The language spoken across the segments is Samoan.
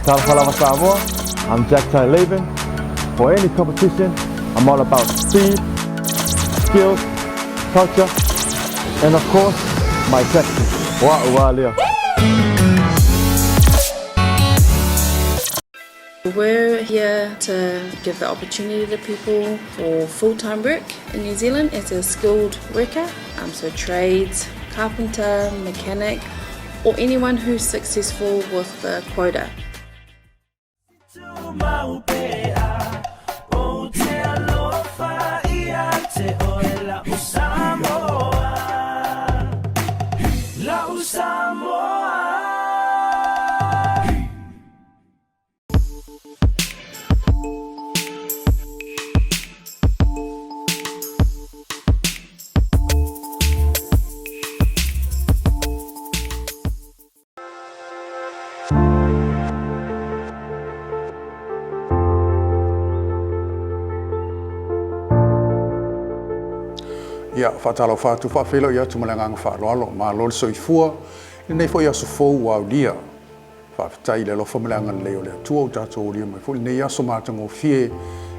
Talofa lava Samoa, I'm Jack Tai Laban. For any competition, I'm all about speed, skills, culture, and of course, my tactics. Wa ua lea. We're here to give the opportunity to people for full-time work in New Zealand as a skilled worker, um, so trades, carpenter, mechanic, or anyone who's successful with the quota. Ia, faatalofa atu, faafeiloai atu ma le agaga faaaloalo. Malo le soifua i lenei foi aso fou ua aulia. Faafetai i le alofa ma le agalelei o le Atua ua tatou aulia mai foi lenei aso matagofie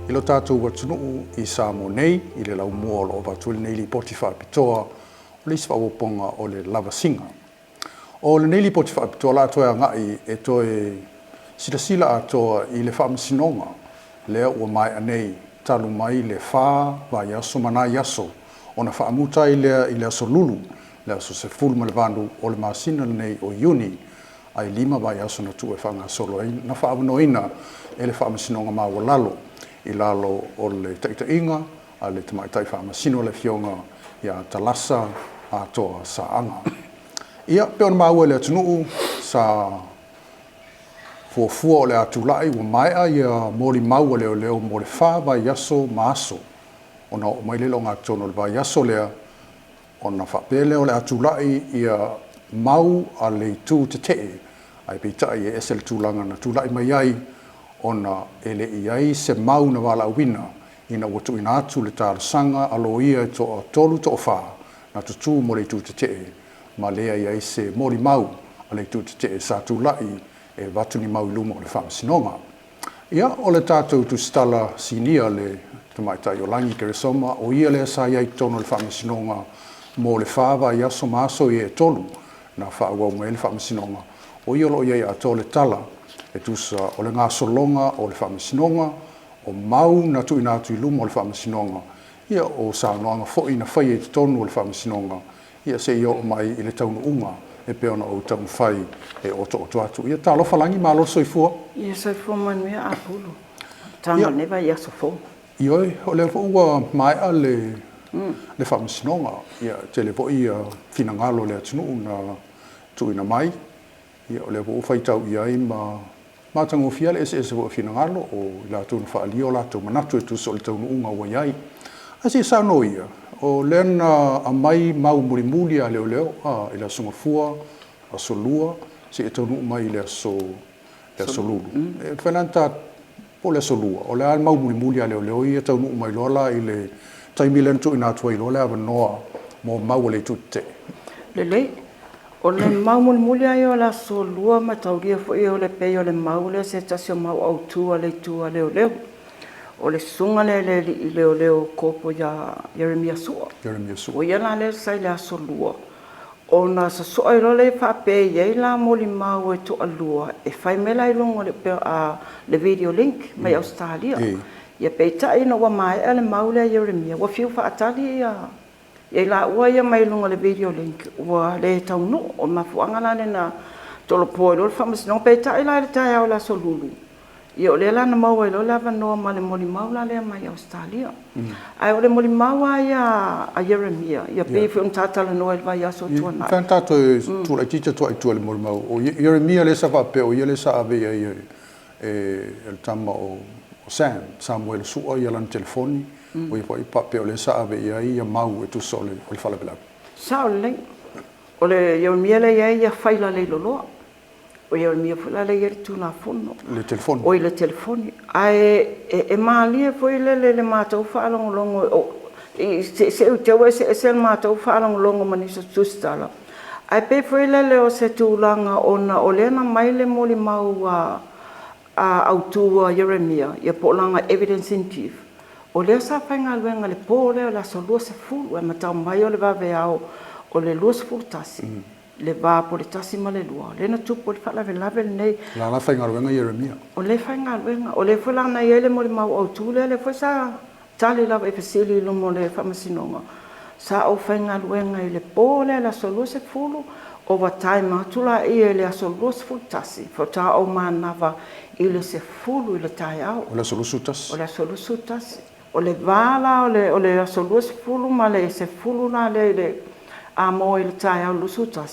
i lo tatou atunuu i Samoa nei, i le laumua o lo o avatu ai lenei lipoti faapitoa o le isi faaopoopoga o le lavasiga. O lenei lipoti faapitoa o le a toe agai e toe silasila atoa i le faamasinoga lea ua maea nei talu mai le fa vaiaso ma nai aso ona faamuta ai lea i le aso Lulu, le aso 18 o le masina lenei o Iuni, ae lima vaiaso na tuu e faagasolo ai na faaavanoaina e le Faamasinoga Maualalo i lalo o le taitaiga a le Tamaitai Faamasino le Afioga ia Talasa Atoa Saaga. Ia, pei ona maua e le atunuu, sa fuafua o le a tulai ua maea ia molimau a leoleo mo le fa vaiaso ma aso ona oo mai lea i le ogatotonu o le vaiaso lea ona faapea lea o le a tulai ia mau a le itu tetee, ae peitai e ese le tulaga na tulai mai ai ona e le i ai se mau na valaauina ina ua tuuina atu le talosaga a loia e toa tolu toafa na tutū mo le itu tetee ma leai ai se molimau a le itu tetee sa tulai e avatu ni mau i luma o le Faamasinoga. Ia, o le tatou tusitala sinia le Tamaitai o Lagi Keresoma, o ia lea sa i ai i totonu o le Faamasinoga mo le fa vaiaso ma aso ia e tolu na faaauau mai ai le Faamasinoga. O ia o lo o i ai atoa le tala e tusa o le gasologa o le Faamasinoga, o mau na tuuina atu i luma o le Faamasinoga, ia, o saunoaga foi na faia i totonu o le Faamasinoga, Ia se i oo mai i le taunuuga e pei ona ou taumafai e otooto atu. Ia talofa Lagi, malo le soifua. Ia soifua manuia Apulu. Taga o lenei vaiaso fou. Ioe, o lea foi ua maea le le faamasinoga. Ia tele foi ia finagalo o le atunuu na tuuina mai. Ia o lea foi ua faitau i ai ma matagofie lava le eseese foi o finagalo o i latou na faaalia o latou manatu e tusa o le taunuuga ua i ai. Ae se i saunoa ia, o lea na aumai mau mulimuli a leoleo a i le Aso Gafua, Aso Lua, seia taunuu mai i le Aso le Aso Lulu. E mafai la ona ta, po o le Aso Lua, o le a le mau mulimuli a leoleo ia taunuu mai loa la i le taimi lea na tuuina atu ai loa le avanoa mo mau a le itu tetee. Lelei. O le mau mulimuli lava ia o le Aso Lua mataulia foi o le pei o le mau lea se tasi o mau autu a le itu a leoleo. O le susuga lea i le alii leoleo kopo ia Ieremia Sua. Ieremia Sua. O ia la lea sa i le Aso Lua. Ona sosoa ai loa lea faapea e i ai la molimau e toalua e fai mai la i luga o le, le video link mai Ausetalia. Ia peitai ina ua maea le mau lea a Ieremia, ua fiu faatali ia I laua ia mai luga o le video link ua le taunuu. O le mafuaaga la lena tolopo ai loa le faamasinoga. Peitai la i le taeao o le Aso Lulu, ia o lea la na maua ai loa le avanoa ma le molimau la lea mai Ausetalia. Ae o le molimau lava ia a Ieremia, ia pei foi ona ta talanoa i le vaiaso ua tuanai. Mafai ona tatou tuulaitiiti atu i tua i le molimau. O Ieremia lea sa faapea o ia lea sa ave i ai e le tama o Sam, Samuel Sua ia lana telefoni, o ia foi faapea o lea sa ave i ai ia mau e tusa o le faalavelave. Sao lelei. O le Ieremia lea e i ai ia faila leiloloa. O Ieremia foi la lea e i ai le Tulafono. Le telefoni. Oi le telefoni. Ae e malie foi lele i le matou faalogologo, se i te i ua eseese le matou faalogologo ma nisi o tusitala, Ae pei foi lele o se tulaga ona o lea na aumai le molimau a autu a Ieremia, ia po o lana evidence in chief, o lea sa faigaluega i le po lea o le aso 20, e amata mai o le vaveao o le 21, le va po o le 1 ma le 2, lea na tupu ai le faalavelave lenei. O la la faigaluega Ieremia. O lea e faigaluega. O lea foi la na i ai le molimau autu lea, lea foi sa tali lava i fesili i luma o le Faamasinoga, Sa ou faigaluega i le po lea i le aso 20, overtime atu laia i le aso 21, faatoa ou manava i le 10 i le taeao. O le aso 21. O le aso 21. O le va la o le, o le aso 20 ma le 10 la lea i le a moa i le taeao 21,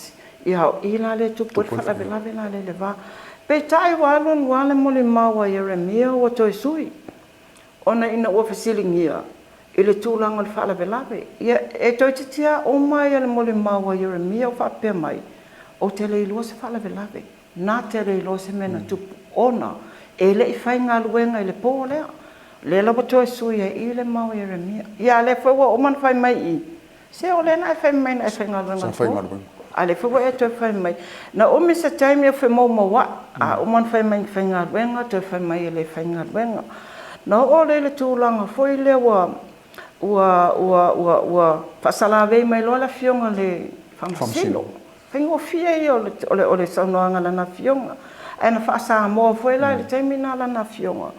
ia o i la lea e tupu ai le faalavelave la lea i le va. Peitai ua alu alu lava le molimau a Ieremia ua toe sui. Ona ina ua fesiligia i le tulaga o le faalavelave, ia, e toeitiiti lava uma ia le molimau a Ieremia o faapea mai, Ou te le iloa se faalavelave, na te le iloa se mea na tupu, ona e le i faigaluega i le po lea. O lea la ua toe sui ai i i le mau a Ieremia. Ia, a o lea foi ua uma ona fai mai i i, Se o lea na e fai mai na e faigaluega i le po. A lea foi ua e toe fai mai. Na umi se taimi o femoumoua'i, a uma ona fai mai na faigaluega, toe fai mai e le faigaluega. Na oo lea i le tulaga foi lea ua ua ua ua ua faasalavei mai loa le afioga i le Faamasino. Faigofie ia o le o le o le saunoaga a lana afioga. Ae na faa-Samoa foi la i le taimi lena lana afioga,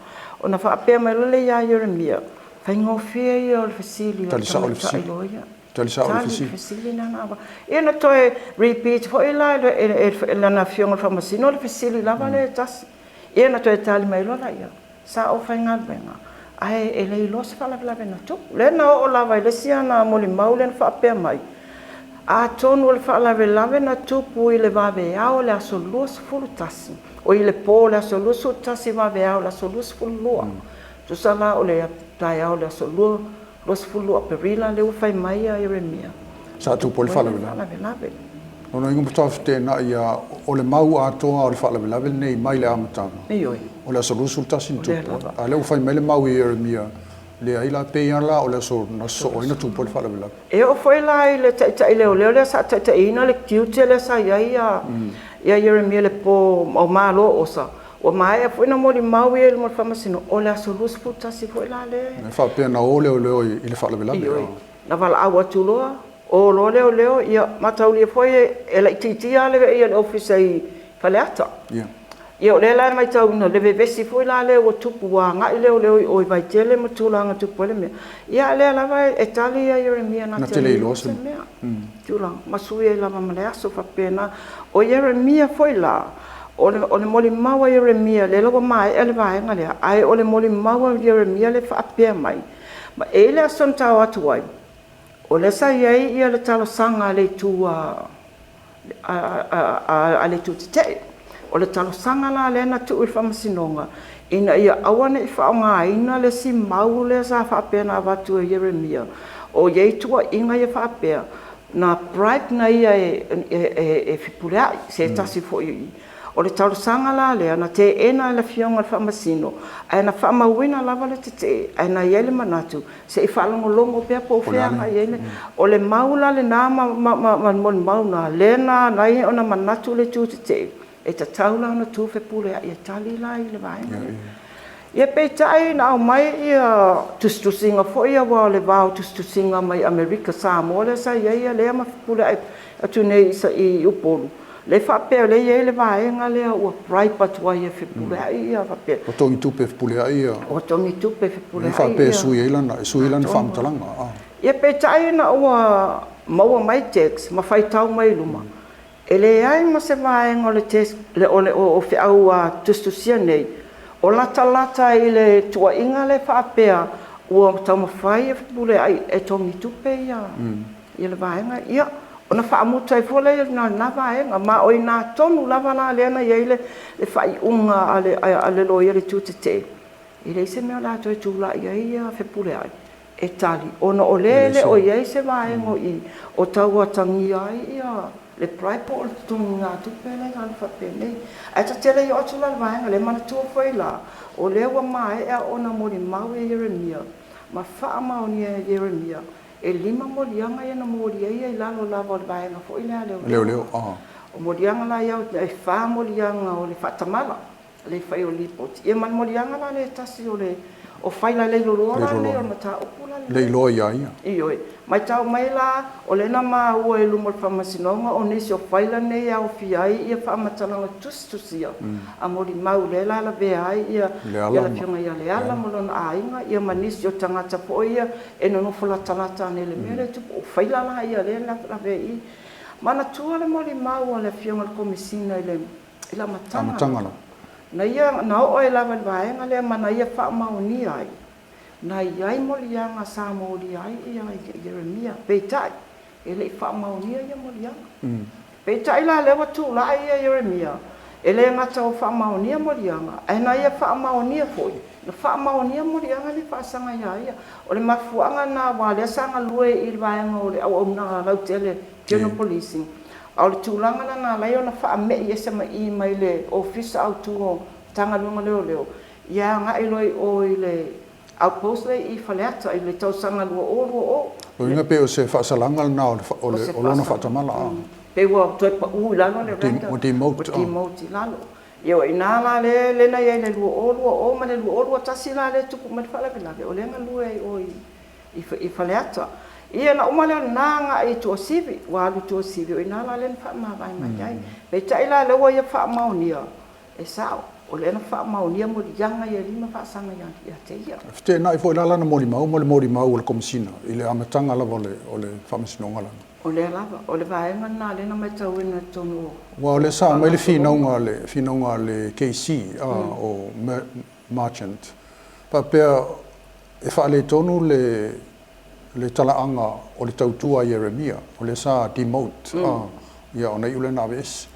ona faapea mai loa lea ia Ieremia, Faigofie ia o le fesili a le tamaitai loia. Tali sao le fesili. Tali le fesili lena na Ia na toe repeat foi la e lana afioga i le Faamasino le fesili lava lea e tasi. Ia na toe tali mai loa laia, sa ou faigaluega ae e le iloa se faalavelave na tupu. Lea na oo lava i le isi ana molimau lea na faapea mai, atonu o le faalavelave na tupu i le vaveao o le aso 21, oi le po o le aso 21 vaveao o le aso 22. Tusa la o le taeao o le aso 2, 22 Aperila lea ua fai mai a Ieremia. Sa tupu ai le faalavelave. Lona uiga matua feteenai ia o le mau atoa o le faalavelave lenei mai le amataga. Ioe. O le aso 21 na tupu ai. A o lea ua fai mai le mau i Ieremia, leai la, pei lava la o le aso na sosoo ai na tupu ai le faalavelave. E oo foi la i le taitai leoleo lea sa taitaiina le tiute lea sa i ai ia Ieremia i le po o Malo Osa, Ua maea foi ona molimau ia i luma o le Faamasino, o le aso 21 foi la lea e. E faapea na o leoleo i le faalavelave. Ioe. Na valaau atu loa, o loa leoleo, ia mataulia foi e laitiiti lava le le Ofisa i Faleata. Ia. Ia o lea la e matauina le vevesi foi la lea ua tupu, ua agai leoleo i o i Vaitele ma tulaga tupu ai le mea. Ia a o lea lava e tali ia Ieremia na te le iloa se mea. Tulaga, ma sui ai lava ma le aso faapena. O Ieremia foi la, O le, o le molimau a Ieremia, lea la ua maea le vaega lea, ae o le molimau a Ieremia lea e faapea mai, ma e i ai le aso na tao atu ai, o lea sa i ai ia le talosaga a le itu a, a, a, a, a le itu tetee. O le talosaga la lea na tuu i le faamasinoga, ina ia aua ne i faaaogaina le isi mau lea sa faapea na avatu e Ieremia, o i ai tuuaiga ia faapea, Na bribe na ia e Fepuleai, se tasi foi i. O le talosaga la lea, na teena e le Afioga i le Faamasino, ae na faamauina lava le tetee, ae na i ai le manatu, se i faalogologo pea po o fea agai i ai le. O le mau la lena ma le molimau lena, lea na ala ai ona manatu le itu tetee, E tatau la ona tu Fepuleai e tali la i le vaega lea. Ia peitai na aumai ia tusitusiga foi aua o le va o tusitusiga mai Amerika Samoa lea sa i ai lea ma Fepuleai atu nei i Upolu, lea e faapea o lea e i ai le vaega lea ua bribe atu ai e Fepuleai ia faapea. Ua togi tupe e Fepuleai ia. Ua togi tupe e Fepuleai ia. Lea faapea e sui ai lana, e sui ai lana faamatalaga. Ia peitai ina ua maua mai text ma faitau mai i luma, E leai ma se vaega o le test, o le o feau tusitusia nei, o latalata i le tuuaiga lea faapea ua taumafai e Fepuleai e togi tupe ia ia le vaega, ia ona faamuta ai fua lea i lena vaega. Ma o i ina tonu lava la lea na i ai le faaiuga a le a le loia i le itu tetee, e leai se mea o le a toe tulai ai ia Fepuleai e tali, ona o lea e le o i ai se vaega o i o tau atagia ai ia le bribe po o le totogigatupe lea i lalo faapenei. Ae ta te le i oo atu la i le vaega lea, manatua foi la, o lea ua maea ona molimau ia Ieremia ma faamaonia e Ieremia e lima moliaga ia na moli ai ia i lalo lava o le vaega foi lea a leoleo. Leoleo, O moliaga la ia, e fa moliaga o le faatamala. Le fai o lipoti. Ia ma le moliaga la lea e tasi o le o faila le iloloa la lenei o le mataupu la lenei. Le iloa ia ia. Ioe. Matau mai la, o lea na maua i luma o le Faamasinoga o nisi o faila nei e aofia ai ia faamatalaga tusitusia a molimau lea la lavea ai ia le Afioga ia Leala ma lona aiga ia ma nisi o tagata foi ia e nonofo latalata ane i le mea lea e tupu. O faila la ia lea na lavea i i. Manatua le molimau a le Afioga i le Komesina i le i le amataga lava. Na ia, na oo ai lava i le vaega lea ma na ia faamaonia ai, na i ai moliaga sa molia ai ia Ieremia, peitai, e le i faamaonia ia moliaga. Peitai la lea ua tulai ia Ieremia, e le gata ua faamaonia moliaga, ae na ia faamaonia foi, na faamaonia moliaga nei faasaga ia ia. O le mafuaaga lena aua lea sa galue i le vaega o le auaunaga lautele, General Policing, A o le tulaga la na ala ai ona faame'i ese mai i mai le Ofisa Autu o Matagaluega o Leoleo, ia agai loa i o i le outpost lea i Faleata i le tausaga 2020. Lona uiga pei o se faasalaga lena o lona faatamala a. Pei ua toe pau i lalo le rank. Ua demote. Ua demote i lalo. Ia o i ina la lea na i ai i le 2020 ma le 2021 la lea e tupu mai le faalavelave, o lea e galue ai i o i i Faleata. Ia na uma lea o lena agai i Tuasivi, ua alu i Tuasivi, o i ina la lea na faamavae mai ai. Peitai la lea ua ia faamaonia, e sao, o lea na faamaonia moliaga ia e lima faasaga ia te ia. E feteenai foi la lana molimau ma le molimau a le Komesina i le amataga lava o le Faamasinoga lana. O lea lava, o le vaega lena lea na matauina i totonu o. Aua o lea sa aumai le finauga a le finauga a le KC, o Marchant, faapea E faaletonu le le talaaga o le tautua a Ieremia, o lea sa demote ia ona iu lea na aveese.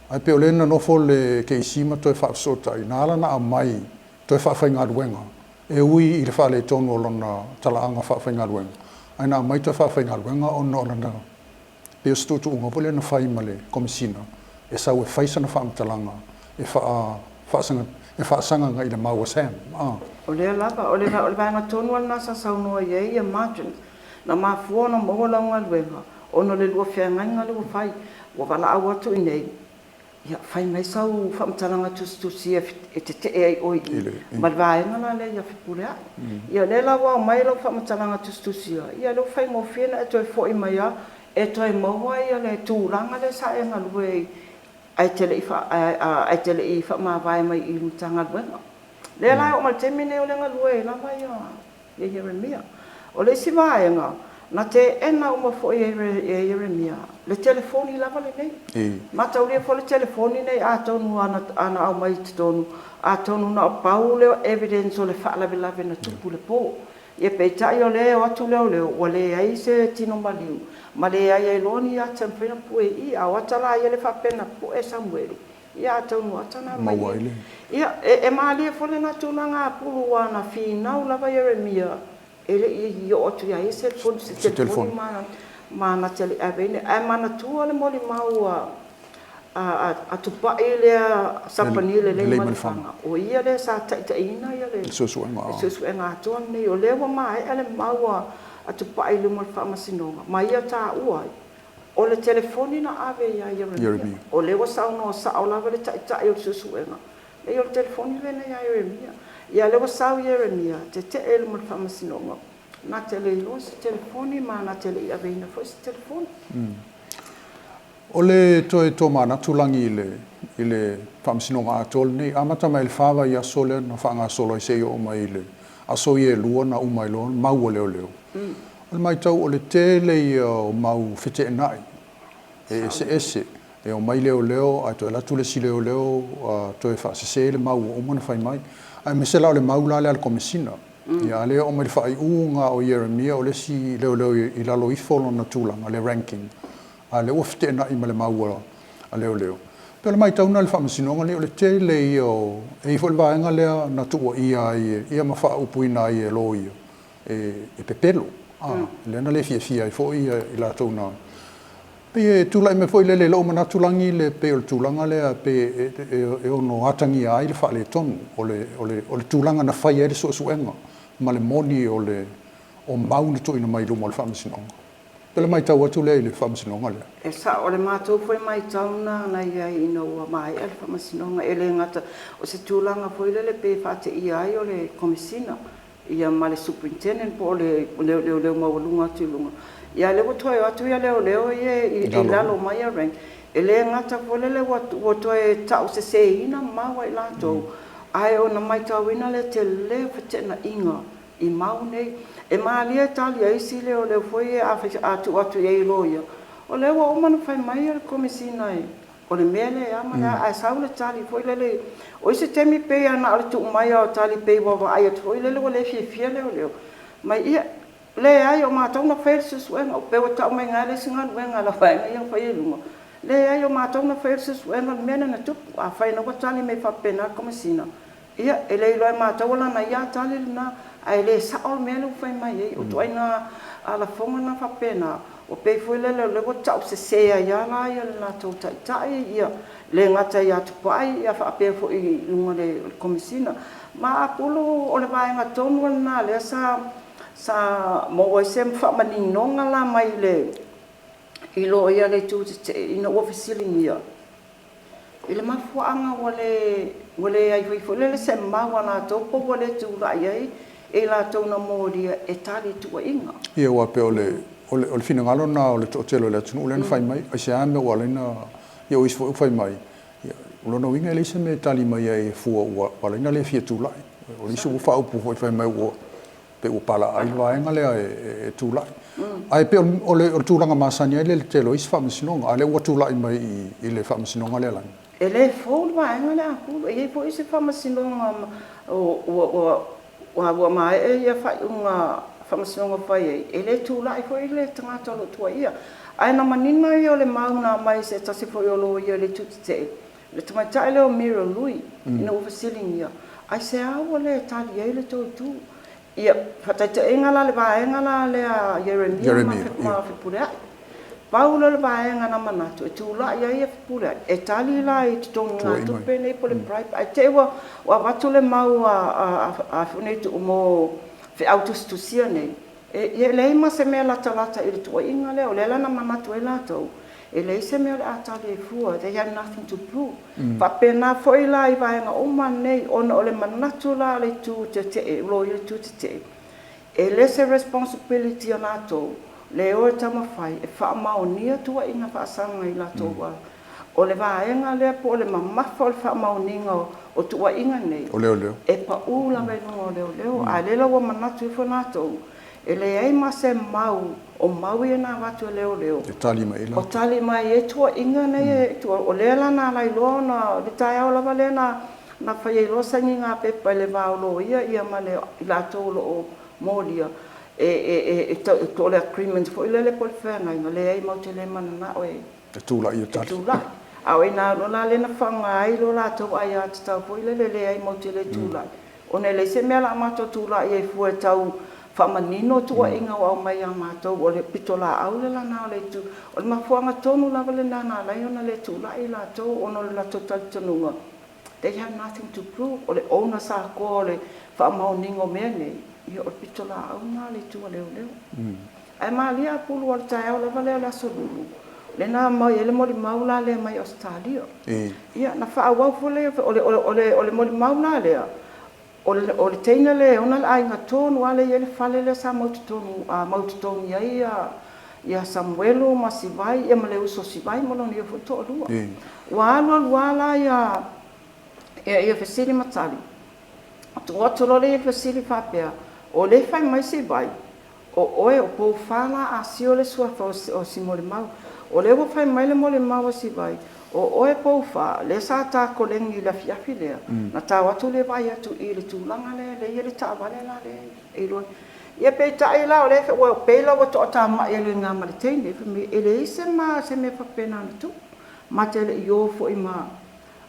Ae pei o lea na nofo le KC ma toe faafesootai, na ala ona aumai toe faafaigaluega, e ui i le faaletonu o lona talaaga faafaigaluega, ae na aumai toe faafaigaluega ona o lana Pei o se tuutuuga foi lea na fai ma le Komesina e sau e fai sana faamatalaga e e faasagaga i le mau a Sam. O lea lava, o le vaega tonu lava lena sa saunoa i ai Martin, na mafua ona maua lau galuega ona o le lua feagaiga lea ua fai, ua valaau atu i inei, Ia, fai mai sau faamatalaga tusitusia e tetee ai oe i i ma le vaega la lea ia Fepuleai. Ia, lea la ua aumai lau faamatalaga tusitusia, ia lea ua faigofie ona e toe foi mai lava e toe maua ia le tulaga lea sa e galue ai ae te le i ae te le i faamavae mai i le Matagaluega. Lea la e oo mai i le taimi lenei o lea e galue ai lava ia ia Ieremia. O le isi vaega, na teena uma foi e Ieremia le telefoni lava lenei. Mataulia foi le telefoni nei atonu a na aumai i totonu, atonu na o pau lea o evidence o le faalavelave na tupu i le po. Ia peitai o lea e o atu leoleo ua leai se tino maliu ma leai ai loa ni ata e mafai ona pue i i. A o ata la ia lea faapea na pue e Samueli, Ia atonu o ata na mai e. Ia, e malie foi lena tulaga a Pulu aua na finau lava Ieremia e le i oo atu ia ia se telefoni ma na te le aveina. Ae manatua le molimau a Tupai lea Sapani le Leimalefanga, o ia lea sa taitaiina le suesuega atoa lenei. O lea ua maea le mau a Tupai i luma o le Faamasinoga ma ia taua ai O le telefoni na ave ia Ieremia. O lea ua saunoa sao lava le taitai o le suesuega, leai o le telefoni lena ia Ieremia. Ia lea ua sau Ieremia, tetee i luma o le faamasinoga, na te le iloa se telefoni ma na te le i aveina foi se telefoni. O le toe tomanatu lagi i le i le faamasinoga atoa lenei, amata mai i le fa vaiaso lea na faagasolo ai seia oo mai i le aso ia e lua na uma ai loa mau a leoleo. O le matau o le tele ia o mau feteenai e eseese, e omai leoleo ae toe alu atu le isi leoleo toe faasese le mau ua uma ona fai mai. Aemaise la o le mau la lea a le Komesina. Ia a lea e oo mai i le faaiuga o Ieremia o le isi leoleo i lalo ifo o lona tulaga, le ranking, a lea ua feteenai ma le mau a leoleo. Pei o le matau lena i le Faamasinoga lenei, o le tele ia o, e i ai foi le vaega lea na tuuaia ai ia ma faaupuina ai e loia e pepelo, a, lea na le fiafia ai foi i latou na. Pei e tulai mai foi lele i lou manatu lagi le pei o le tulaga lea pei e ono atagia ai le faaletonu o le, o le, o le tulaga na fai ai le suesuega ma le moni o le, o mau na tuuina mai i luma o le Faamasinoga. Pei o le matau atu lea i le Faamasinoga lea. E sao, o le matou foi matau lena na i ai ina ua maea le Faamasinoga, e le gata o se tulaga foi lele pe faateia ai o le Komesina ia ma le Superintendent po o le leoleo maualuga atu i luga, ia a o lea ua toe o atu ia leoleo ia i lalo mai ia rank, e le gata foi lele ua toe tauseseina mau a i latou, ae ona matauina lea tele o feteenaiga i mau nei. E malie tali a isi leoleo foi ia a tuu atu i ai i loia, o lea ua uma ona fai mai le Komesina e o le mea lea e a ma le a, ae sau le tali foi lele, o isi taimi pei lava na o le tuu mai lava o tali pei ua vaai atu foi lele ua le fiafia leoleo mai, ia, leai o matou na faia le suesuega, pei ua tau mai ina le isi galuega a le vaega ia na faia i luga, leai o matou na faia le suesuega o le mea lea na tupu. Afai na ua tali mai faapena le Komesina, Ia, e le iloa e matou o lana ia tali lena, ae le sao le mea lea ua fai mai ai. O ituaiga lafoga na faapena, ua pei foi lele o lea ua tau sese ai lava la ia le latou taitai, ia, le gata ia Tupai, ia faapea foi i luga o le Komesina. Ma Apulu, o le vaega tonu lava lena lea sa sa maua ai se faamaninoga la mai le i loia le itu tetee ina ua fesiligia. I le mafuaaga ua le ua leai ai foi lele se mau a latou po ua le tulai ai e i latou na molia e tali i tuuaiga. Ia aua pei o le o le o le finagalo lena o le toatele o le atunuu lea na fai mai, aisea mea ua ala ai ona, ia o isi foi ua fai mai, ia o lona uiga e leai se mea e tali mai ai e fua ua ala ai ona le fia tulai. O isi ua faaupu foi fai mai ua pei ua palaai le vaega lea e tulai. Ae pei o le tulaga masani ai le tele o isi faamasinoga, a o lea ua tulai mai i le faamasinoga lea lagi. E le fou le vaega lea Apulu. E i ai foi isi faamasinoga ua maea ia faaiuga faamasinoga fai ai, e le tulai foi le tagata o lo o tuuaia. Ae na manino ia o le mau na aumai e se tasi foi o loia i le itu tetee, Le tamaitai lea o Muriel Lui, ina ua fesiligia, Aisea ua le tali ai le tou itu? Ia, faataitaiga la le vaega la lea a Ieremia ma Fepuleai. Pau lea o le vaega na manatu e tulai ai ia Fepuleai, e tali la i totogigatupe nei po o le bribe, ae te i ua avatu le mau a mo feau tusitusia nei, E leai ma se mea latalata i le tuuaiga lea, o lea la na manatu ai latou, e leai se mea o le a tali ai fua, they have nothing to prove. Faapena foi la i vaega uma nei, ona o le manatu la a le itu tetee, loia itu tetee, e le se responsibility a latou le o e taumafai e faamaonia tuuaiga faasaga i latou O le vaega lea po o le mamafa o le faamaoniga o tuuaiga nei, e pau lava i luga o leoleo. A o lea la ua manatu ifo latou, e leai ma se mau o mau ia na avatu e leoleo o tali mai ai tuuaiga nei e tua. O lea la na ala ai loa ona, o le taeao lava lea na fai ai loa sainiga pepa i le va o loia ia ma i latou o lo o molia, e o le agreement foi lele po o le feagaiga, leai matou te le mananao e E tulai e tali. E tulai. A o ina loa la lea na faaaoga ai lo latou aiatatau foi lele, leai matou te le tulai, ona e leai se mea o le a matou tulai ai fua e tau faamanino tuuaiga ua aumai ia matou, o le pitolaau le lana o le itu. O le mafuaaga tonu lava lena na ala ai ona le tulai latou, ona o le latou talitonuga, they have nothing to prove, o le onus atoa o le faamaoniga o mea nei, ia o le pitolaau lena a le itu a leoleo. Ae malie apulu o le taeao lava lea o le Aso Lulu, lea na aumai ai le molimau la lea mai Ausetalia. Ia, na faaauau foi lea, o le, o le, o le molimau la lea, o le, o le teine lea e ona le aiga tonu lava lea e i ai le fale lea sa mautotonu, mautotogi ai ia, ia Samuelu ma Sivai, ia ma le uso o Sivai ma lona ia foi toalua. Ua alu alu lava la ia, ia, ia fesili ma tali, tuu atu loa lea ia fesili faapea, o lea e fai mai Sivai, O oe, o Poufa la a sio le suafa o Simolimau. O lea ua fai mai le molimau a Sivai, o oe Poufa, lea sa ta koleni i le afiafi lea, na tao atu le vaai atu i le tulaga lea, lea e i ai le taavale la lea e iloa ai. Ia peitai la o lea ua pei la ua toatamai e le na ma le teine, fai mai, e leai se ma se mea faapena na tupu, ma te le i o foi ma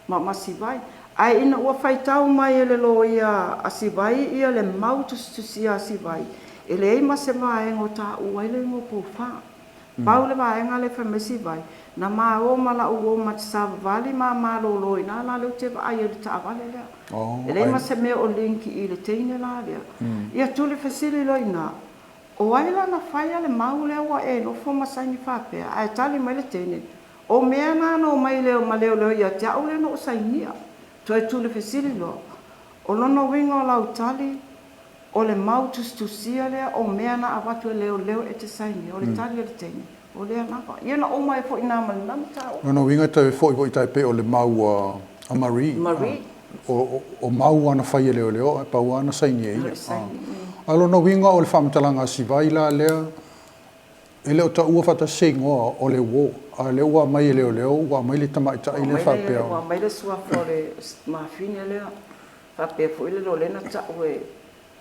ma Sivai. Ae ina ua faitau mai e le loia a Sivai ia le mau tusitusia a Sivai, e leai ma se vaega o taua ai le igoa Poufa. Pau le vaega lea fai mai Sivai, na ma o ma la'u uo ma te savavali ma malolo i na la lea ou te vaai ai i le taavale lea. E leai ma se mea o link i le teine la lea. Ia tuli fesili loa i na. O ai la na faia le mau lea ua e nofo ma saini faapea? Ae tali mai le teine, O mea na na omai leo ma leoleo ia te au lea na ou sainia. Toe tuli fesili loa, O lona uiga o lau tali, o le mau tusitusia lea o mea na avatu e leoleo e te sainia? O le tali a le teine, O lea lava. Ia na uma ai foi i na ma lena mataupu. Lona uiga toe foi foi tai pei o le mau a Marie. Marie. O mau a na fai e leoleo ae pau a na saini e ia. A o lona uiga o le faamatalaga a Sivai la lea e le o taua faatasi se igoa o le uo, a o lea ua aumai e leoleo ua aumai le tamaitai lea faapea. Ua aumai le suafa o le mafine lea faapea foi le lea na tau e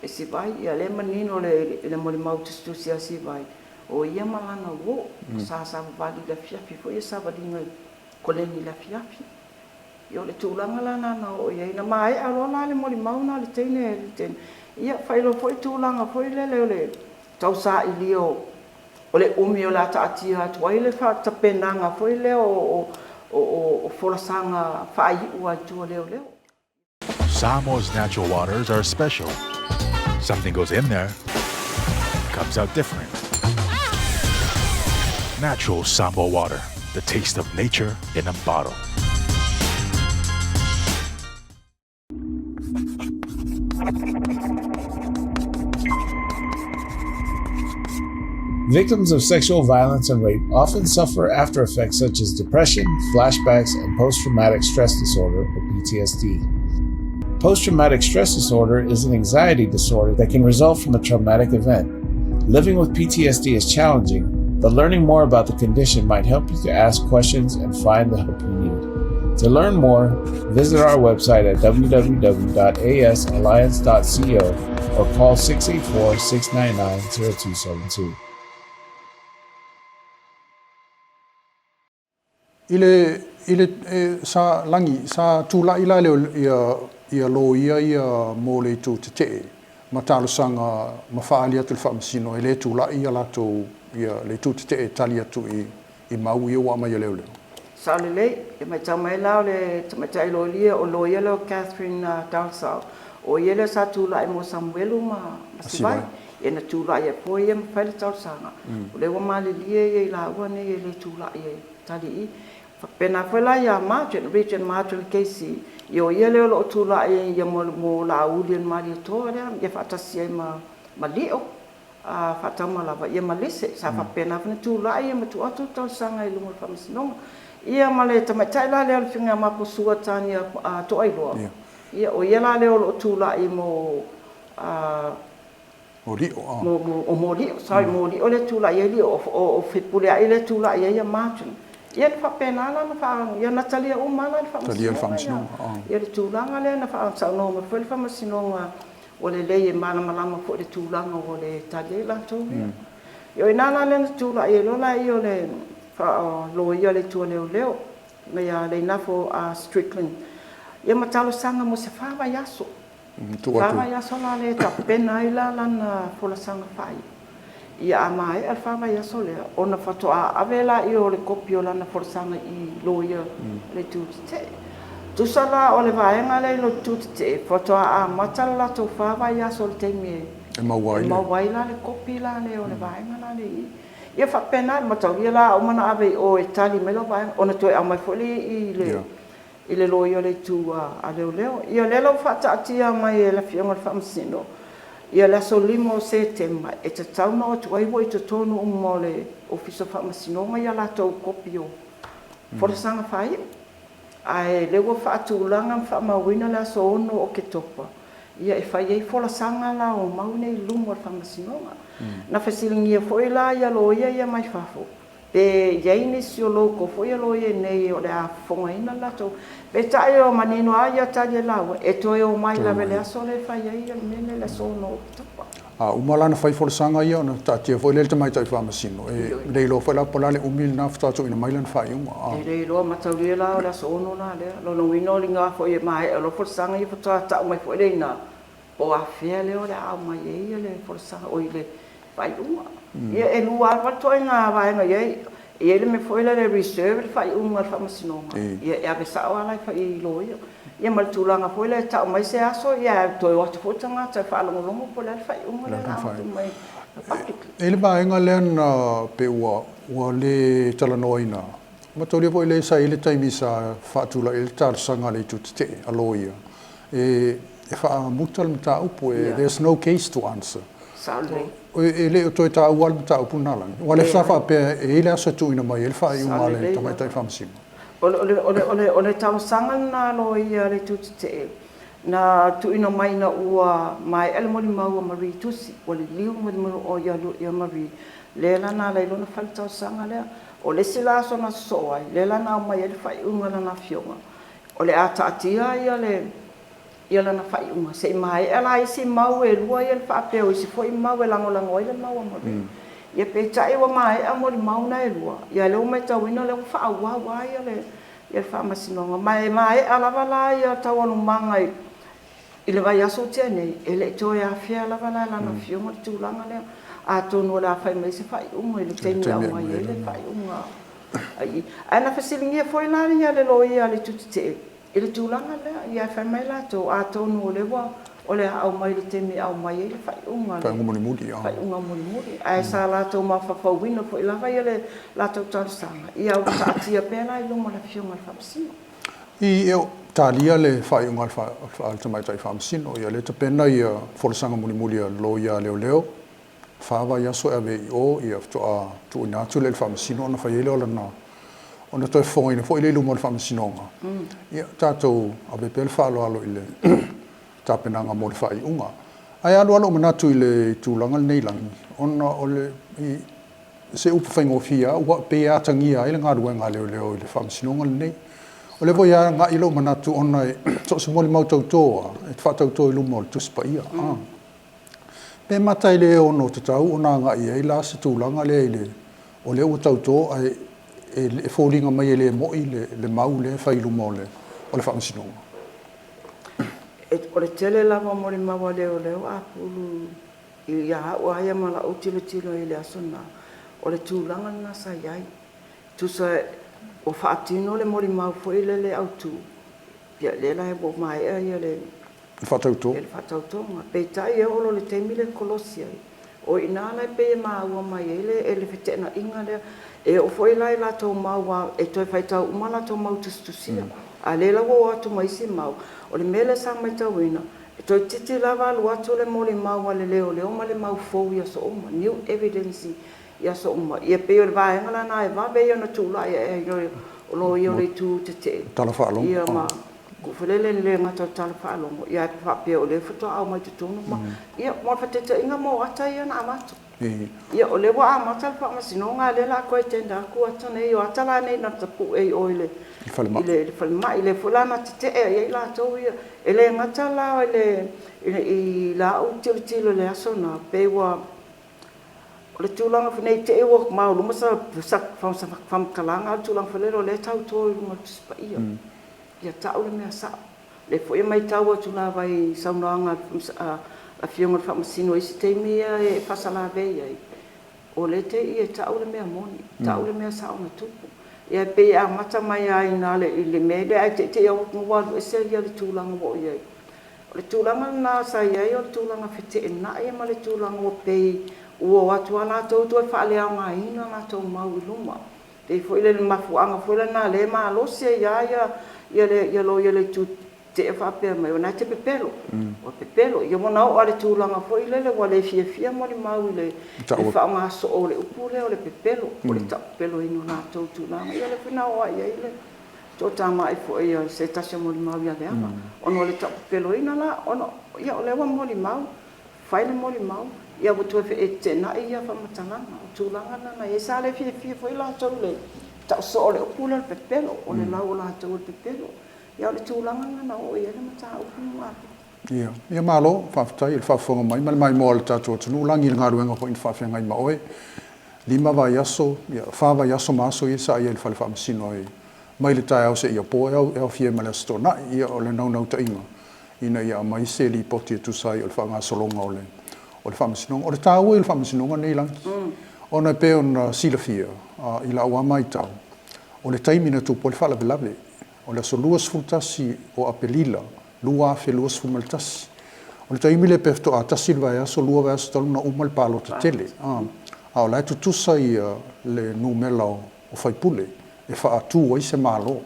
Sivai, ia lea e manino i le molimau tusitusi a Sivai, o ia ma lana uo sa savavali i le afiafi foi ia savaliga i Koleni i le afiafi. Ia o le tulaga la lena na oo i ai. Na maea loa la le molimau lena a le teine le teine, ia faailoa foi tulaga foi lele o le tausailia o le umi o le a taatia atu ai le tapenaga foi lea o folasaga faaiu a itu a leoleo. Samoa's natural waters are special. Something goes in there, comes out different. Natural Samoa water, the taste of nature in a bottle. Victims of sexual violence and rape often suffer after effects such as depression, flashbacks, and post traumatic stress disorder, or PTSD. Post traumatic stress disorder is an anxiety disorder that can result from a traumatic event. Living with PTSD is challenging, but learning more about the condition might help you to ask questions and find the help you need. To learn more, visit our website at www.asalliance.co or call 684 699 0272. I le, i le, e, sa lagi, sa tulaʻi la leo ia, ia loia ia mo le itu tetee ma talosaga ma faaali atu i le Faamasino e le tulaʻi ia latou ia le itu tetee e tali atu i, i mau ia ua aumai e leoleo. Sao lelei, e matau mai la o le tamaitai lolia, o loia lea o Catherine Dalsau, o ia lea sa tulaʻi mo Samuelu ma, ma Sivai. Ia na tulaʻi ai foi ia ma fai le talosaga. O lea ua malilie ia i laua nei e le tulaʻi e tali i. Faapena foi la ia Margin, Regent Margin Casey, ia o ia lea o lo o tulaʻi ia mo, mo Laauli and Malietoa lea, ia faatasi ai ma, ma Lio, a faatauma lava, ia ma Lese. Sa faapena foi ona tulaʻi ia ma tuu atu le talosaga i luma o le Faamasinoga. Ia ma le tamaitai la lea o le Afioga ia Maposua Tania Toailoa, ia o ia la lea o lo o tulaʻi mo O Lio, a. Mo, mo, o Moliʻo, sorry, Moliʻo lea e tulai ai Lio, o, o, o Fepuleaʻi lea e tulai ai ia Martin. Ia na faapena la na faa, ia na talia uma lava la e le Talia le Faamasinoga ia, Faamasinoga, a. ia le tulaga lea na faa, saunoa mai foi le Faamasinoga ua lelei e malamalama foi i le tulaga ua le tali ai latou ia. Ia o i ina la lea na tulai ai loa la ia o le faa, loia o le Itu a Leoleo, ia Leinafo Strickland, ia ma talosaga mo se fa vaiaso. Fa vaiaso la lea e tapena ai la lana folasaga faaiu. Ia a maea le fa vaiaso lea, ona faatoa ave laia o le kopi o lana folasaga i loia le itu tetee. Tusa la o le vaega lea i le itu tetee, faatoa amata le latou fa vaiaso i le taimi e maua ai la le kopi la lea o le vaega la lea i i. Ia faapena, e mataulia la a uma ona ave i o e tali mai lau vaega, ona toe aumai foi lea i le i le loia o le itu a leoleo. Ia o lea la ua faataatia mai e le Afioga i le Faamasino, ia le aso 5 o Setema e tatau ona o atu ai ua i totonu uma o le Ofisa o Faamasinoga ia latou kopi o folasaga faaiu. Ae o lea ua faatulaga ma faamauina le aso 6 o Oketopa, ia e fai ai folasaga la o mau nei i luma o le Faamasinoga. Na fesiligia foi la ia loia ia mai fafo, Pe i ai nisi o lo outou foi o lo o i ai nei o le a fofogaina le latou. Peitai o manino lava ia tali e laua, e toe omai lava i le aso lea e fai ai le mea lea, le aso 6 o Oketopa. A uma la ona fai folasaga ia ona taatia foi lea i le tamaitai faamasino, e le iloa foi la po o le a le umi lena faatoa tuuina mai lana faaiuga. E le iloa, mataulia la o le aso 6 la lea. Lona uiga o liga foi e maea loa folasaga ia faatoa tau mai foi lea i ina, Po o afea lea o le a aumai ai le folasaga, oi le faaiuga. Ia e lua lava ituaiga vaega e i ai. E i ai le mea foi lea e reserve le faaiuga a le Faamasinoga, ia e ave sao lava la i loia. Ia ma le tulaga foi lea e tau mai se aso, ia ae toe o atu foi le tagata e faalogologo po o le a le faaiuga lea o le a avatu mai. Publicly. E i le vaega lea na pei ua ua le talanoaina, mataulia foi lea sa i ai le taimi sa faatulai ai le talosaga a le Itu Tetee a loia e e faamuta le mataupu e there's no case to answer. Sao lelei. E le o toe taua le mataupu lena lagi. Aua o lea sa faapea e i ai le aso e tuuina mai ai le faaiuga a le Tamaitai Faamasino. O le, o le, o le, o le, o le talosaga lena a loia a le Itu Tetee na tuuina mai ina ua maea le molimau a Marie Tusi, ua liliu le molimau ia Marie, lea la na ala ai loa ona fai le talosaga lea. O le isi la aso na sosoo ai, lea la na aumai ai le faaiuga a lana afioga, o le a taatia ia le ia lana faaiuga se i maea la isi mau e lua ia na faapea o isi foi mau e lagolago ai le mau a Marie. Ia peitai ua maea molimau na e lua, ia lea ua matauina o lea ua faaauau lava ia le ia le Faamasinoga. Ma e maea lava la ia taualumaga i, i le vaiaso ua tea nei, e le i toe afea lava la e lana afioga le tulaga lea. Atonu o le a fai mai se faaiuga i le taimi e aumai ai le faaiuga a i. Ae na fesiligia foi la ia le loia a le Itu Tetee i le tulaga lea, ia fai mai latou, atonu o lea ua, o le a aumai i le taimi e aumai ai le faaiuga, le faaiuga mulimuli, faaiuga mulimuli. Ae sa latou mafaufauina foi lava ia le latou talosaga, ia ua taatia pea la i luma o le Afioga i le Faamasino. I, e talia le faaiuga a le Tamaitai Faamasino, ia lea tapena ia folasaga mulimuli a le loia a leoleo, fa vaiaso e ave i o, ia faatoa tuuina atu lea i le Faamasino ona fai ai lea o lana, ona toe fofogaina foi lea i luma o le Faamasinoga. Ia, tatou ave pea le faaaloalo i le tapenaga mo le faaiuga. Ae alu lava lou manatu i le tulaga lenei Lagi, ona o le, i se upu faigofie lava, ua pei e atagia ai le galuega a leoleo i le Faamasinoga lenei. O lea foi e agai lou manatu ona e so o se molimau tauto lava, e faatauto i luma o le Tusi Paia. Pe mata e le ono tatau ona agai i ai la se tulaga lea i le, o lea ua tauto ae e foliga mai e le mo'i le mau lea e fai i luma o le o le Faamasinoga. O le tele lava o molimau a leoleo a pulu ia au a ia ma la'u tilotilo i le aso lena, o le tulaga lena sa i ai. Tusa ua faatino le molimau foi lele autu, ia lea la ua maea ia le Le faatauto. Le faatautoga. Peitai e oo loa i le taimi lea e kolosi ai, o i ina la e pei e maua mai ai le, le feteenaiga lea. E oo foi la i latou mau a, e toe faitau uma latou mau tusitusia. A o lea la ua o atu ma isi mau. O le mea lea sa matauina, e toeitiiti lava alu atu le molimau a le leoleo ma le mau fou i aso uma, new evidence i aso uma. Ia pei o le vaega la lena e vave ia ona tulai ae ai o loia o le itu tetee. Tala faalogo. Ia ma Kufelele le gata o le tala faalogo, ia ae faapea o lea faatoa aumai totonu ma, ia, mo le faataitaiga mo ata ia na avatu. Ia, o lea ua amata le faamasinoga, a o lea o le a toe tender atu ata nei, o ata la nei na tapue i o i le i le falemai, lea foi la na tetee ai i latou ia. E le gata la i le i lau tilotilo i le aso lena, pei ua O le tulaga foi nei te i ua maoluma sa faamatalaga, a o le tulaga foi lele o lea e tauto i luga o le Tusi Paia, ia tau le mea sao. O lea foi e matau atu lava i saunoaga a le Afioga i le Faamasino i isi taimi ia e faasalavei ai, o lea te i e tau le mea moni, tau le mea sao na tupu. Ia e pei e amata mai lava i ina i le mea lea, ae te i ua alu ese le tulaga ua oo i ai. O le tulaga lena sa i ai o le tulaga feteenai ma le tulaga ua pei ua o atu lava latou toe faaleaogaina latou mau i luma. E pei foi le mafuaaga foi lena lea e malosi ai lava ia le loia i le itu tetee faapea mai o lena e te pepelo, ua pepelo. Ia ua na oo lava i le tulaga foi lele ua le fiafia molimau i le faaaoga soo o le upu lea o le pepelo, o le taupepeloina o latou tulaga. Ia lea foi na oo lava i ai le Toatamai foi o se tasi o molimau ia Leaga, ona o le taupepeloina la, ona, ia o lea ua molimau, fai le molimau, ia ua toe feteenai ia faamatalaga. O tulaga na na i ai. Sa le fiafia foi latou i le tau soo o le upu lea o le pepelo, o le lau o latou o le pepelo. Ia o le tulaga lena na oo i ai le mataupu atoa. Ia, ia malo, faafetai i le faafofoga mai ma le maimoa a le tatou atunuu. Lagi i le galuega foi na faafeagai ma oe. Lima vaiaso, ia, fa vaiaso ma aso ia sa i ai i le fale faamasino ai mai le taeao seia po e aofia ai ma le Aso Toonai. Ia, o le naunautaiga ina ia aumai se lipoti e tusa ai o le faagasologa o le o le faamasinoga. O le taua ia o le faamasinoga lenei Lagi, ona e pei ona silafia i lau lava matau, o le taimi na tupu ai le faalavelave, o le aso 21 o Aperila 2021. O le taimi lea pe faatoa tasi le vaiaso, lua vaiaso talu ona uma le palota tele, a o la e tutusa ia le numera o faipule e faatu ai se Malo.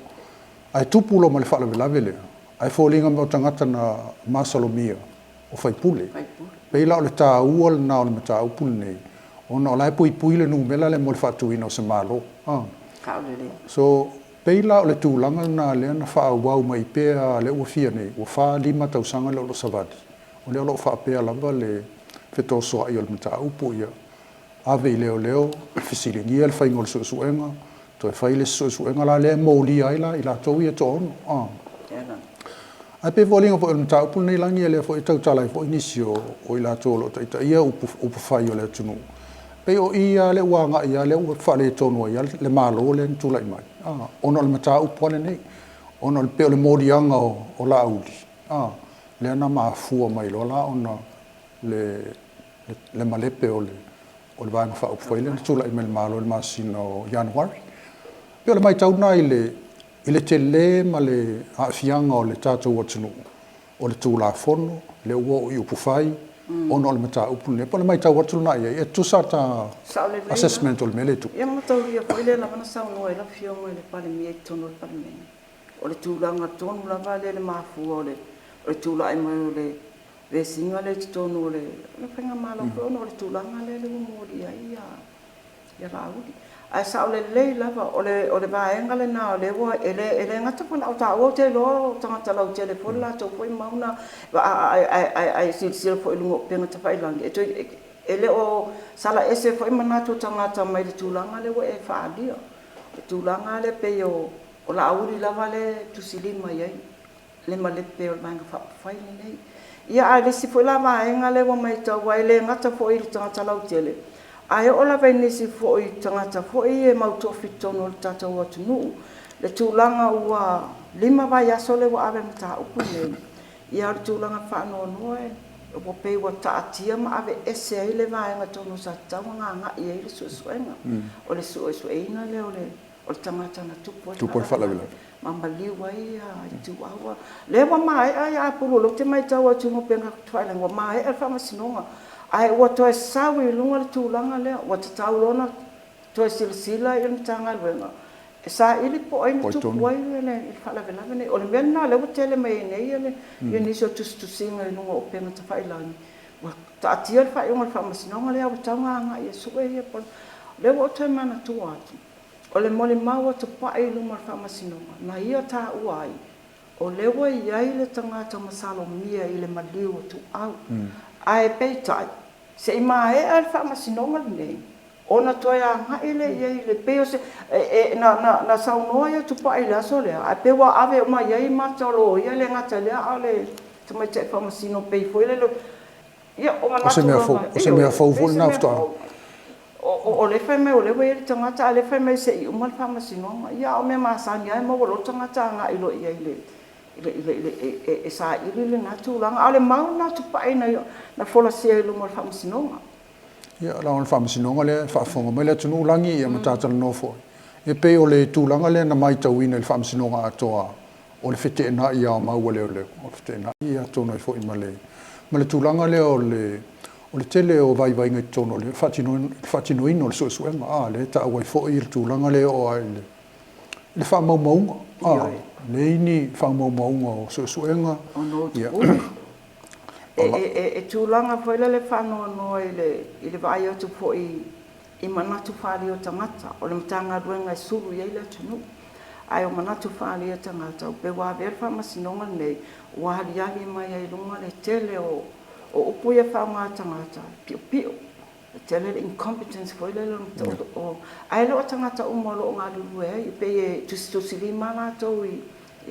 Ae tupu loa ma le faalavelave lea, ae foliga mai o tagata na masalomia o faipule. Pei la o le taua lena o le mataupu lenei, ona o la e puipui le numera lea mo le faatuina o se Malo. So, pei la o le tulaga lena lea na faaauau mai pea lea ua fia nei, ua fa, lima tausaga lea o lo o savali, o lea o lo o faapea lava le fetosoa'i o le mataupu, ia ave i leoleo, fesiligia le faiga o le suesuega, toe fai le isi suesuega la lea e molia ai la i latou ia e toaono. Ae pei e foliga foi o le mataupu lenei Lagi, lea foi e tautala ai foi nisi o i latou o lo o taitaia upufai o le atunuu, pei o i lava lea ua agai lava lea ua faaletonu ai lava le Malo lea na tulai mai, ona o le mataupu lava lenei, ona o le pei o le moliaga o Laauli, lea na mafua mai loa la ona le malepe o le Vaega Faaupufai lea na tulai mai i le Malo i le masina o Ianuari. E pei o le matau lena i le tele ma le aafiaga o le tatou atunuu, o le Tulafono lea ua oo i upufai ona o le mataupu lenei. Po o le matau atu lena i ai, e tutusa ta assessment o le mea lea e tupu. Ia mataulia foi lea lava na saunoa ai le Afioga i le Palemia i totonu o le Palemene, o le tulaga tonu lava lea i le mafua o le tulai mai o le vesiga lea i totonu o le Faigamalo foi ona o le tulaga lea ua molia ai ia Laauli. Ae sao lelei lava, o le vaega lena o lea ua, e le gata foi na o taua, ou te iloa o tagata lautele foi le latou foi mau na, ae silasila foi i luga o upega tafailagi, e le o sala ese foi manatu o tagata mai le tulaga lea ua e faaalia. O le tulaga lea pei o Laauli lava lea e tusilima i ai le malepe o le Vaega Faaupufai lenei. Ia, a o le isi foi la vaega lea ua matau ai, e le gata foi i le tagata lautele, ae oo lava i nisi foi tagata foi ia e mautofi i totonu o le tatou atunuu, le tulaga ua 5 vaiaso lea ua ave i le mataupu lenei, ia a o le tulaga faanoanoa ua pei ua taatia ma aveese ai le vaega tonu sa tatau ona agai i ai le suesuega, o le suesueina lea o le o le tagata na tupu ai le faalavelave ma maliu ai Ituau. Lea ua maea ia Apulu, o lea ou te matau atu i upega tafailagi ua maea le faamasinoga, ae ua toe sau i luga le tulaga lea, ua tatau loa ona toe silasila le Matagaluega e saili po o ai na tupu ai le faalavelave lenei. O le mea lena o lea ua tele mai ai nei nisi o tusitusiga i luga o upega tafailagi, ua taatia le faaiuga a le faamasinoga lea, ua tatau ona agai e sue ia. O lea ua ou toe manatua atu, O le molimau a Tupai i luma o le Faamasinoga, na ia taua ai, o lea ua i ai le tagata masalomia i le maliu o Tuau. Ae peitai, se i maea le Faamasinoga lenei, ona toe agai lea i ai i le, pei o se, na, na, na saunoa ia Tupai i le aso lea, ae pei ua ave uma i ai mata o loia, e le gata i lea a o le tamaitai faamasino pei foi lele, Ia, o O se mea fou, o se mea fou foi lena faatoa. O lea e fai mai o lea ua i ai le tagata, a o lea e fai mai se i uma le faamasinoga. Ia, a o mea masani lava e maua loa le tagata agai loa i ai e saili lena tulaga. A o le mau lena tupai na folasia i luma o le faamasinoga. Ia, leaga o le faamasinoga lea e faafofoga mai le atunuu lagi ia ma talatalanoa foi. E pei o le tulaga lea na matauina i le faamasinoga atoa o le feteenai lava o mau a leoleo, o le feteenai ia atonu ai foi ma le, ma le tulaga lea o le, o le tele o vaivaiga i totonu o le faatinoina o le suesuega, a, lea e taua ai foi le tulaga lea e oo lava i le, i le faamaumauga, a, leai ni faamaumauga o suesuega, ia. E tulaga foi lele faanoanoa i le, i le vaai atu foi i manatu faaalia o tagata, o le Matagaluega e sulu i ai le atunuu. Ae o manatu faaalia o tagata, pei ua avea le faamasinoga lenei, ua aliali mai ai i luga le tele o upu ia e faaaoga e tagata, e piopio, e tele le incompetence foi lele o, ae le o tagata uma o lo o galulue ai, e pei e tusitusilima latou i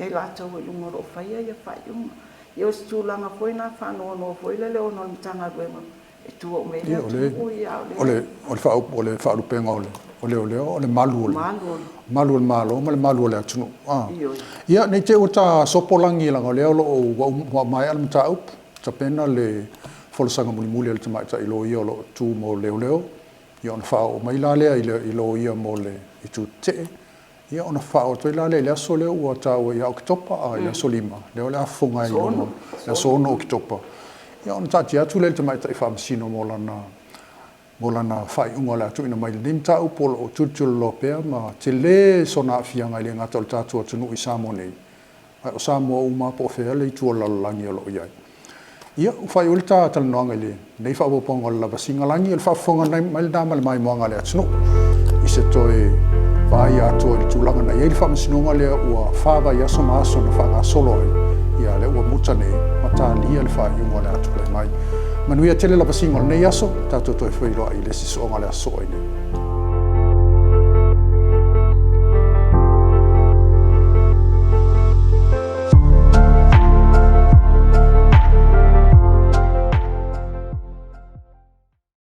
ai latou i luga o lo o faia ia faaiuga. Ia o se tulaga foi lena faanoanoa foi lele ona o le Matagaluega E tua uma i le atunuu ia, o le. O le faalupega o leoleo, o le malu o le malu o le Malo ma le malu o le atunuu. Ia, ne i te i ua ta sopo lagi leaga o lea o lo o ua maea le mataupu, tapena le folasaga mulimuli a le tamaitai loia o lo o tu mo leoleo, ia ona faaoo mai la lea i loia mo le itu tetee. Ia ona faaoo atu ai la lea i le aso lea ua taua ia Oketopa, a i le aso 5, lea o le a fofoga ai i luma, le aso 6 o Oketopa, Ia ona taatia atu lea i le Tamaitai Faamasino mo lana mo lana faaiuga o le a tuuina mai i lenei mataupu o lo o tulituliloa pea ma tele sona aafiaga e le gata o le tatou atunuu i Samoa nei, ae o Samoa uma po o fea le itu o le lalolagi o lo o i ai. Ia, ua faaiu ai le ta talanoaga i lenei faaopoopoga o le lavasiga lagi, o le faafofoga mai lena ma le maimoaga a le atunuu i se toe vaaia atoa i le tulaga na i ai le faamasinoga lea ua fa vaiaso ma aso na faagasolo ai, ia lea ua muta nei ma talia le faaiuga o le a tulai mai. Manuia tele lavasiga o lenei aso, tatou toe feiloai i le isi sooga o le aso soo ai nei.